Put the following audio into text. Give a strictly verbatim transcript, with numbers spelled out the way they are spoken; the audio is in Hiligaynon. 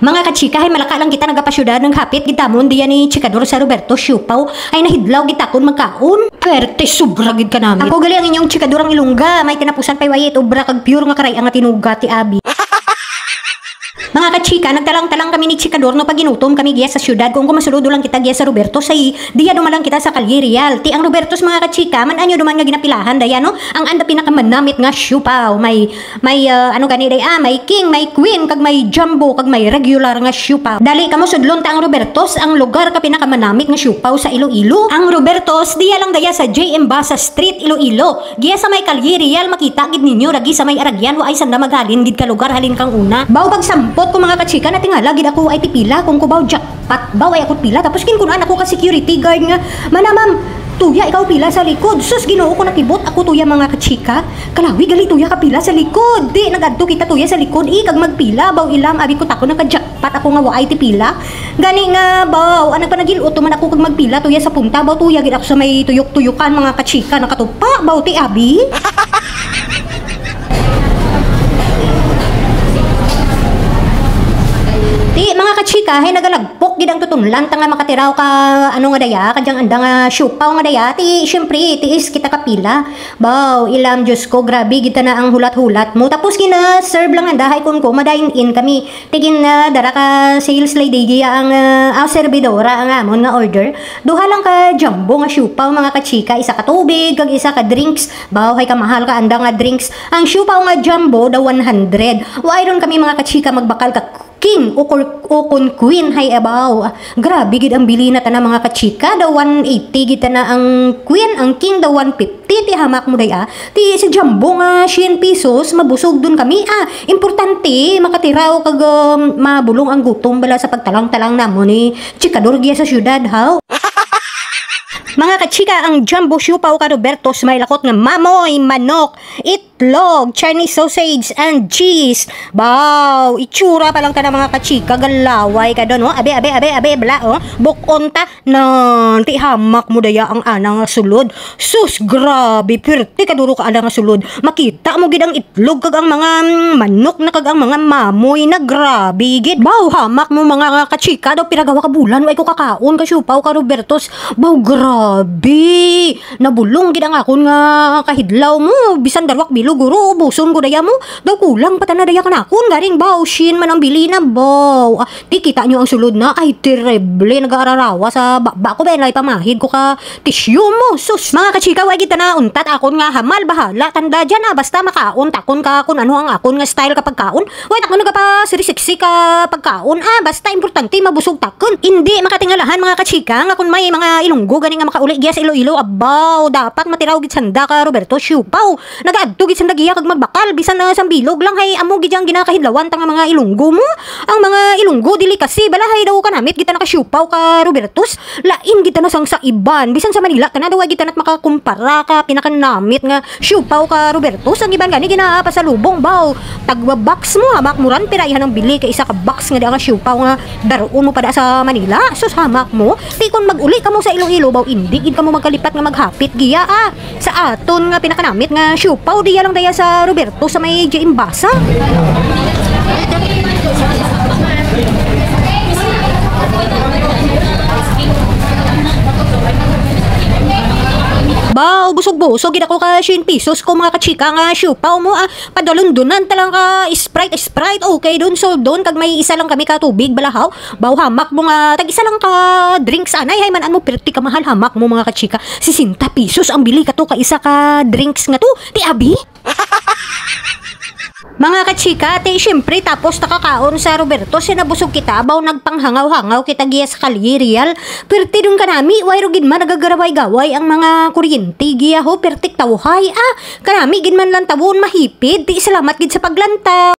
Mga kachika, hay malaka lang kita nagapasyudad, naghapit gid tamon diya ni Chikador sa Roberto Siupaw. Ay nahidlaw gid takon magkaon. Perte, sobra gid ka nami. Ako gali ang inyong Chikador ang Ilongga, may tinapusan pay wayit obra kag pure nga karay-a nga tinuga ti abi. Mga kachika, nagtalang-talang kami ni Chikador no paginutom kami giya sa syudad. Kung kumasulodo lang kita giya sa Roberto, say diya duman lang kita sa Calle Real. Ti ang Roberto's, mga kachika, man anyo duman nga ginapilahan daya, no? Ang anda pinakamanamit nga siupaw. May, may, ah, ano gani day, ah, may king, may queen, kag may jumbo, kag may regular nga siupaw. Dali kamo sudlon ta ang Roberto's, ang lugar ka pinakamanamit nga siupaw sa Iloilo. Ang Roberto's, diya lang daya sa J M Basa Street, Iloilo. Giya sa may Calle Real, makita gid ninyo, ragi sa may Aragyan, waay sanda maghalin gid ka lugar halin kang una. Baw pagsampot ko, mga kachika, natingala gid ako ay tipila, kung ko baw jackpot, baw ay ako pila. Tapos ginkunan ako ka security guard nga, "Mana, ma'am, tuya ikaw pila sa likod." Sus, Ginoo ko, nakibot ako tuya, mga kachika. Kalawi gali tuya ka pila sa likod. Di, nag-adto kita tuya sa likod, i, kag magpila, baw ilam, abi ko, takon naka-jackpot ako nga waay tipila. Gani nga, baw, ang nagpanagil-ot man ako kag magpila tuya sa punta, baw tuya gid ako sa may tuyok-tuyokan, mga kachika, nakatupa, baw ti abi. Ti, mga kachika, hay nagalagpok gid ang tutunlan ta nga makatiraw ka, ano nga daya, kadyang anda nga siupaw nga daya. Ti, syempre, tiis kita kapila. Baw, ilam, Diyos ko, grabe gid ta na ang hulat-hulat mo. Tapos gina-serve lang anda, hay kun ko, ma-dine in kami. Ti gin, ah, dara ka sales lady giya ang, ah, ah, servidora ang amon nga order. Duha lang ka jumbo nga siupaw, mga kachika, isa ka tubig, kag isa ka drinks. Baw, hay kamahal ka anda nga drinks. Ang siupaw nga jumbo, daw one hundred. Why ron kami, mga kachika, magbakal ka king o kul-, o kun queen, hay abaw. Grabe gid ang bili na tana, mga kachika, daw one eighty gid tana ang queen, ang king daw one fifty. Ti, ti hamak mo day, ah. Ti sa jumbo nga cien pesos, mabusog dun kami, ah. Importante, makatiraw kag, um, mabulong ang gutom bala sa pagtalang-talang namon ni Chikador giya sa syudad, haw. Mga kachika, ang jumbo siupaw ka Roberto's may lakot nga mamoy, manok, itlog, Chinese sausage, and cheese. Baw, itsura pa lang ta na, mga kachika, galaway ka doon, oh. Abi, abi, abi, abi, bala, oh. Bukon ta. Nan, ti hamak mo daya ang ana nga sulod. Sus, grabe, pirti kaduro ka ana nga sulod. Makita mo gid ang itlog kag ang mga, mm, manok na kag ang mga mamoy na, grabe gid. Baw, hamak mo mga kachika, daw pira gawa ka bulan, way ko kakaon ka siupaw ka Roberto's. Baw, grabe. Nabulong gid ang akon nga kahidlaw mo. Bisan darwak bilog, guro, ubuson ko daya mo. Daw kulang pa tana daya kanakon, garing baw, shin man ang bili na, baw. Ah, Ti, kita nyo ang sulod na? Ay, terrible. Nag-aararawa sa baba ko, ben. Ay, pamahid ko ka tisyu mo. Sus, mga kachika, way kita na untat akon nga hamal, bahala. Tanda dyan, ah. Basta makaon, takon ka kung ano ang akon nga style ka pagkaon. Way, takon nagapasirisiksik ka pagkaon, ah. Basta importante, mabusog takon. Hindi makatingalahan, mga kachika, nga kung may mga Ilonggo gani nga makauli giya sa Iloilo, abaw, dapat matiraw gid sanda ka Roberto Siupaw. Nagaadto gid sanda giya kag magbakal, bisan na sang bilog lang, hay amo gid ang ginakahidlawan ta nga mga Ilonggo mo. Ang mga Ilonggo, delicacy, bala hay daw kanamit gid ta nakasiupaw ka Robertos. Lain gid ta na sang sa iban. Bisan sa Manila, kana daw gid ta na't makakumpara ka pinakanamit nga siupaw ka Robertos. Ang iban gani ginapasalubong, baw. Tagwa box mo, hamak mo ran, pira ihan ang bili ka isa ka box nga di nga siupaw nga daruon mo pa da sa Manila. Sus, hamak mo. Ti kon mag-uli kamo sa Iloilo, baw, indi gid kamo magkalipat nga maghapit giya, ah. Sa aton nga pinakanamit nga siupaw, diya lang daya sa Roberto sa may J M Basa. Baw, busog-busog gid ako ka shin pesos ko, mga kachika, nga siupaw mo, ah. Padalundunan ta lang ka Sprite, Sprite, okay dun, so dun, kag may isa lang kami ka tubig, balahaw. Baw, hamak mo nga, tag-isa lang ka drinks, anay, hay man-an mo, pirti ka mahal, hamak mo, mga kachika. Sisenta pesos ang bili ka to ka isa ka drinks nga to. Ti abi? Mga kachika, ti, siyempre, tapos ta kakaon sa Roberto, sinabusog kita, baw, nagpanghangaw-hangaw kita giya sa Kalye Real. Pirti dun kanami, way ro gid man nagagaraway-gaway ang mga kuryente, giya ho, pirti tawhay, ah. Kanami gid man lantawon, mahipid, ti, salamat gid sa paglantaw.